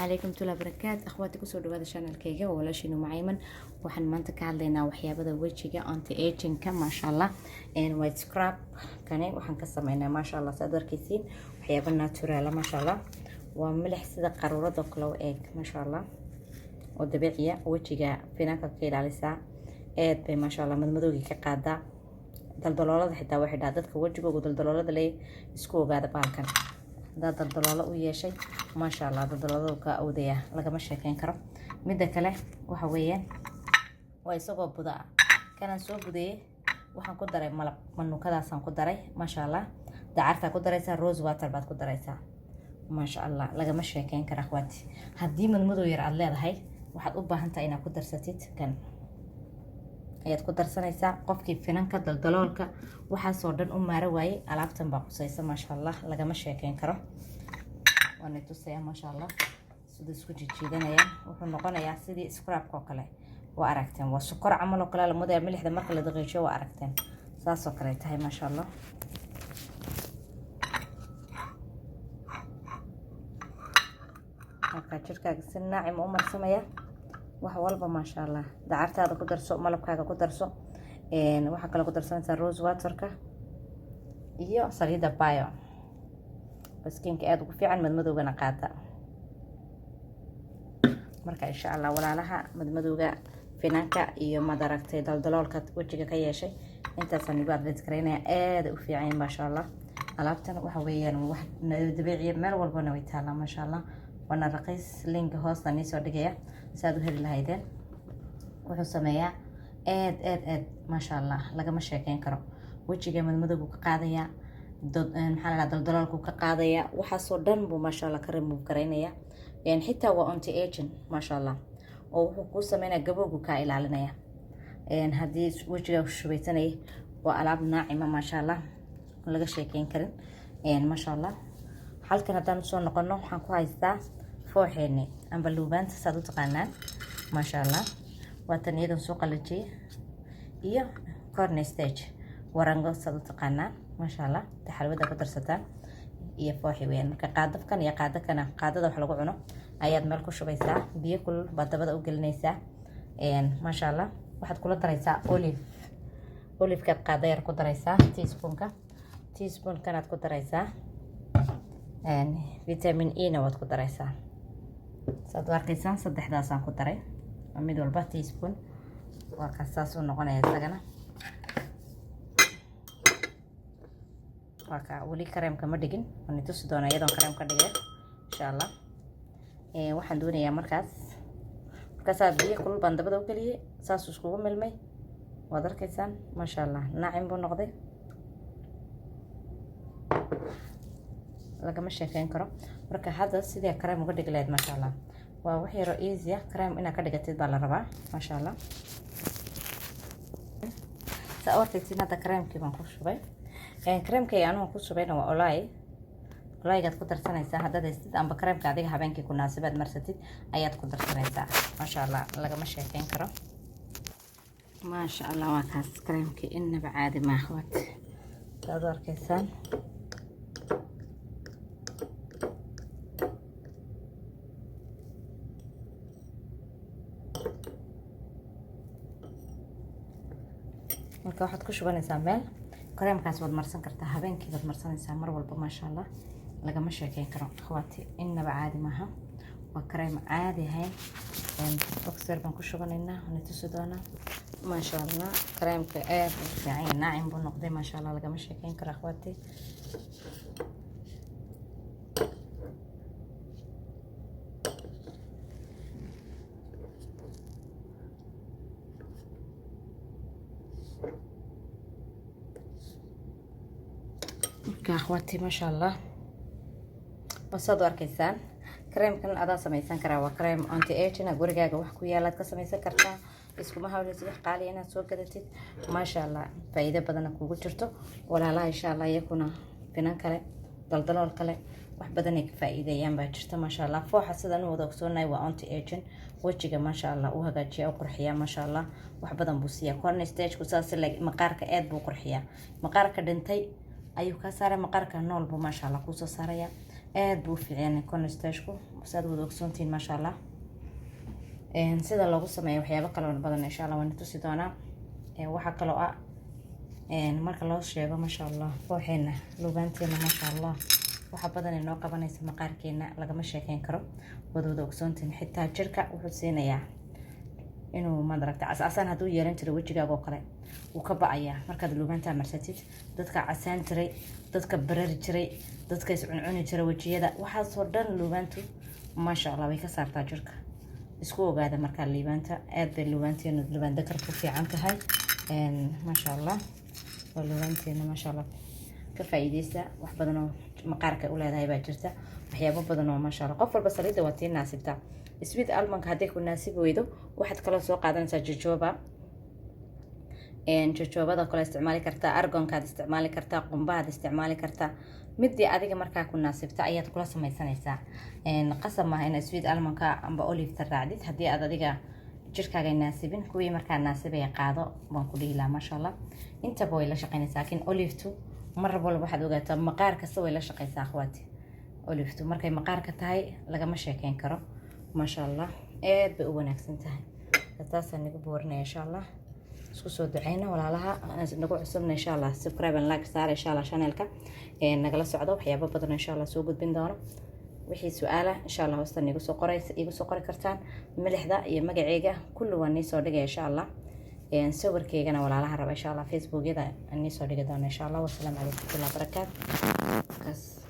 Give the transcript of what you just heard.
Calaykum warahmatullahi wabarakaatu. Akhwaati, kusoo dhawaada channelkayga, waa walaashiinu Macayman. Waxaan maanta ka hadlaynaa waxyaabada wejiga anti agingka, maasha Allah. White scrub kani waxaan ka sameynaa, maasha Allah, saad arkaysiin, waxyaabo natural, maasha Allah. Waa milix sida qaruurada kale u eeg, maasha Allah, oo dabiiciya. Wejiga finanka ka ilaalisaa aad bay, maasha Allah, madmadowgii ka qaadaa, daldaloolada xitaa. Waxay dhahaa dadka wejigooga daldaloolada le isku ogaada baalkan. Haddaad daldaloolo u yeeshay, maasha Allah, daldalooladu kaa awdaya, lagama sheekeyn karo. Midda kale waxa weeyaan waa isagoo buda ah. Kanaan soo budeeyey, waxaan ku daray malab, manuukadaasaan ku daray, maasha Allah. Dacartaa ku daraysaa, rose water baad ku daraysaa, maasha Allah, lagama sheekeyn karo, akhwaati. Haddii madmadow yar aada leedahay, waxaad u baahan tahay inaad ku darsatid. Kan ayaad ku darsanaysaa. Qofkii finanka, daldaloolka, waxaasoo dhan u maaro waayey, alaabtan baa qusaysa, maasha Allah, lagama sheekeyn karo. Waana tusaya, maasha Allah, siduu isku jijiidanaya. Wuxuu noqonayaa sidii scrubka oo kale. Waa aragteen, waa sokor camal oo kale la mudaya milixda marka la daqiijiyo. Waa aragteen, saasoo kale tahay, maasha Allah. Markaa jirkaaga si naacim u marsamaya wax walba, maasha Allah. Dacartaada ku darso, malabkaaga ku darso, waxaa kaloo ku darsanaysaa rose waterka iyo saliidda bio skinka aada ugu fiican, madmadowgana qaada. Marka insha Allah, walaalaha madmadowga, finanka iyo madaragtay daldaloolka wejiga ka yeeshay, intaasaan igu advance garaynaya. Aada u fiican, maasha Allah. Alaabtan waxa weeyaan wax dabiiciya, meel walbana way taalaa, maasha Allah, waana raqiis. Linka hoosta niisoo dhigaya si aad u heli lahaydeen. Wuxuu sameeyaa aad aad aad, maasha Allah, lagama sheekeyn karo. Wejiga madmadowgu ka qaadayaa, maxaa la dhaha, daldaloolku ka qaadaya, waxaasoo dhan buu, maasha Allah, ka remove garaynaya. Xitaa waa anti aging, maasha Allah, oo wuxuu kuu sameynaya gabowgu kaa ilaalinaya haddii wejiga shubaysanayay. Waa alaab naacima, maasha Allah, laga sheekeyn karin, maasha Allah. Halkan haddaan usoo noqono, waxaan ku haystaa fooxeeni amba luubaanta saad u taqaanaan, maasha Allah. Waa tan iyadan soo qalajiyay, iyo corn starch, warango saad u taqaanaan, maasha Allah, ta xalwada ku darsataan iyo fooxi weyaan. Marka qaadafkan iyo qaadakana, qaadada wax lagu cuno ayaad meel ku shubaysaa, biyo kulul baad dabada u gelinaysaa, maasha Allah. Waxaad kula daraysaa olive, olivekaad qaada yar ku daraysaa, teaspoonka, teaspoon-kanaad ku daraysaa. Vitamin E na waad ku daraysaa, saad u arkaysaan. Saddexdaasaan ku daray, mid walba teaspoon. Waa kaas, saas uu noqonaya isagana. Waa kaa, weli kareemka ma dhigin, waan tusi doonaa iyadoon kareem ka dhigay, insha Allah. Waxaan doonayaa markaas, markaasaa biyo kulul baan dabada u geliyey, saasuu iskugu milmay, waad arkaysaan, maasha Allah, naacim buu noqday, lagama sheekeyn karo. Marka hadda sidee kareem uga dhigi lahayd, maasha Allah? Waa wax yaroo easy ah. Kareem inaad ka dhigatid baa la rabaa, maasha Allah. Saa u arkaysid, hadda kareemkii baan ku shubay. Kareemkay anugu ku shubayna waa olay. Olaygaad ku darsanaysaa haddaad haystid, amba kareemka adiga habeenkii ku naasibaad marsatid ayaad ku darsanaysaa, maasha Allah, lagama sheekeyn karo, maasha Allah. Waa kaas kareemkii, inaba caadi maaxwad, saad u arkaysaan. Marka waxaad ku shubanaysaa meel, kareemkaas waad marsan kartaa habeenkii, baad marsanaysaa mar walba, maasha Allah, lagama sheekeyn karo, akhwaati, inaba caadi maaha. Waa kareem caadi ahayn. Boxer baan ku shubanaynaa, waan tusi doonaa, maasha Allah. Kareemka aad u fiican yahay, naacim buu noqday, maasha Allah, lagama sheekeyn karo, akhwaati. Marka akhwaati, maasha Allah, wasaad u arkaysaan, kareemkan adaa samaysan karaa. Waa kareem anti aging. Gurigaaga wax ku yaalaad ka samaysan kartaa, iskuma hawlaysid wax qaaliya inaad soo gadatid, maasha Allah. Faa'iido badana kugu jirto. Walaalaha, insha Allah, iyakuna finan kale, daldalool kale, wax badan ay ka faa'iideeyaan baa jirta, maasha Allah. Fooxa sidaan u wada ogsoonahay waa anti aging. Wejiga, maasha Allah, u hagaajiya, u qurxiya, maasha Allah, wax badan buu siiyaa. Corn starchku saas maqaarka aad buu qurxiyaa. Maqaarka dhintay ayuu kaa saaraya, maqaarka nool buu, maasha Allah, kuusoo saaraya. Aad buu u fiican cornstarchku, saad wada ogsoontihiin, maasha Allah. Sida loogu sameeyo waxyaabo kale oo badan, insha Allah, waan tusi doonaa. Waxaa kaloo ah marka loo sheego, maasha Allah, fooxeena luubaanteena, maasha Allah, waxa badan ay noo qabanaysa maqaarkeena lagama sheekeyn karo, waad wada ogsoontihiin. Xitaa jirka wuxuu siinayaa inuu, maaragta, cascasaan hadduu yeelan jiray wejigaaga oo kale, wuu ka ba-ayaa markaad luubaantaa marsatid. Dadka casaan jiray, dadka barari jiray, dadka iscuncuni jiray wejiyada, waxaasoo dhan luubaantu, maasha Allah, way ka saartaa jirka. Isku ogaada markaa liibaanta, aad bay luubaanteena, luubaan dakar, ku fiican tahay, maasha Allah. Waa luubaanteena, maasha Allah, ka faa'iideysta. Wax badan oo maqaarka u leedahay baa jirta, waxyaabo badan oo, maasha Allah. Qof walba saliidda waa tii naasibta. Sweet almondka hadday ku naasibi weydo, waxaad kaloo soo qaadanaysaa jojoba. Jojobada kale isticmaali kartaa, argankaad isticmaali kartaa, qumbahaad isticmaali kartaa. Midii adiga markaa ku naasibta ayaad kula samaysanaysaa. Qasab maaha inaad sweet almondka amba oliveta raacdid. Haddii aad adiga jirkaaga naasibin, kuwii markaa naasibaya qaado baan ku dhihi lahaa, maasha Allah. Intaba way la shaqeynaysaa, laakiin olivtu mar walba waxaad ogaataa maqaar kasta way la shaqeysaa, akhwaati. Olivtu markay maqaarka tahay lagama sheekeyn karo, maasha Allah, aad bay u wanaagsan tahay. Taasaan nagu boorinaya, insha Allah. Isku soo duceyna, walaalaha nagu cusubna, insha Allah, subscribe and like saara, insha Allah. Channelka nagala socdo, waxyaabo badan insha Allah soo gudbin doono. Wixii su-aala, insha Allah, hoostan igu soo qoray, igu soo qori kartaan. Milixda iyo magaceyga kulli waan nii soo dhigaya, insha Allah. Sawirkeygana walaalaha raba, insha Allah, Facebookyada nii soo dhigi doona, insha Allah. Wasalaamu calaykum waraxmatullahi wabarakaatu. Kaas.